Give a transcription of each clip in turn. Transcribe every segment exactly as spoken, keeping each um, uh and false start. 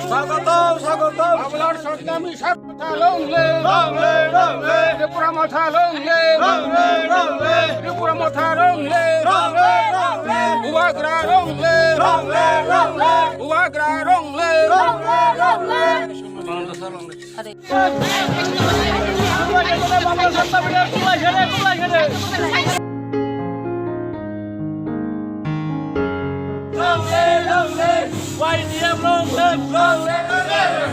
Swagotom, swagotom. Long live, long live, long live. Tripura Motha long live, long live, long live. Tripura Motha long live, long live, long live. Bubagra long live, long live, long live. Bubagra long live, long live, long live. Long live, long live. Y T F long live, long live, long live.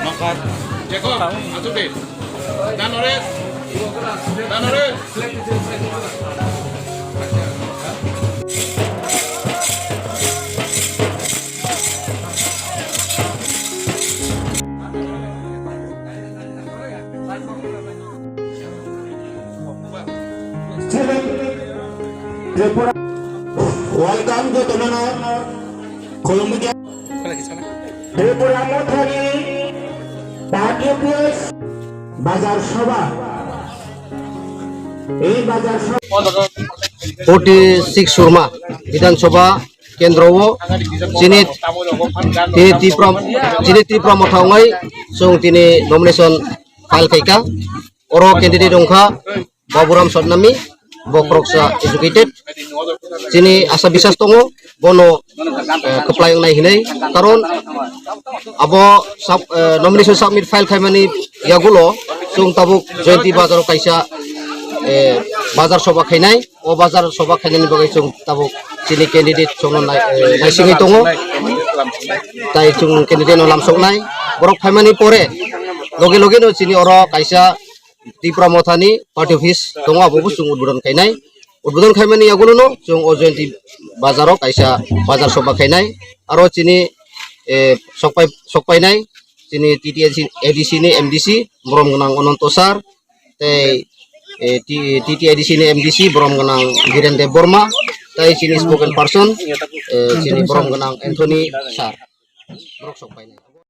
Nokar. Jacob, asuk de. Nanore. Nanore. Tripura. Welcome jotono khulumdi. Tripura Mothani party office bazar sobha. Ei bazar sobha. Forty six Surma Bidhan Sabha Kendro o chini, tini Tipra, chini Tipra Motha wngnai chwng tini nomination file khaikha. Oro candidate wngkha Baburam Sotnami, bo khoroksa educated. Chini asa bisas tongo, bono, eh, kwplai wngnai hinwi. Karon abo sub-, eh, nomination submit file khaimani yagulo chwng tabuk Jayanti Bazar o kaisa, eh, bazar sobha khainai. O bazar sobha khainani bagwi chwng tabuk chini candidate chwngno nai-, eh, naisingwi tongo. Tai chwng candidate no lamsoknai. Borok phaimani pore loge loge no chini oro kaisa Tipra Mothani party office tongo, abo bo chwng udbodon khainai. Udbodon khaimani yagulo no chwng o Jayanti Bazar o kaisa bazar sobha khainai. Aro chini, eh, sokpai, sokpainai chini T T A D C ni M D C borom gwnang Ananto sir, tei, eh, T-, T T A D C ni M D C borom gwnang Biren Deb Borma, tei chini spoken person, eh, chini borom gwnang Anthony sir. Borok sokpainai.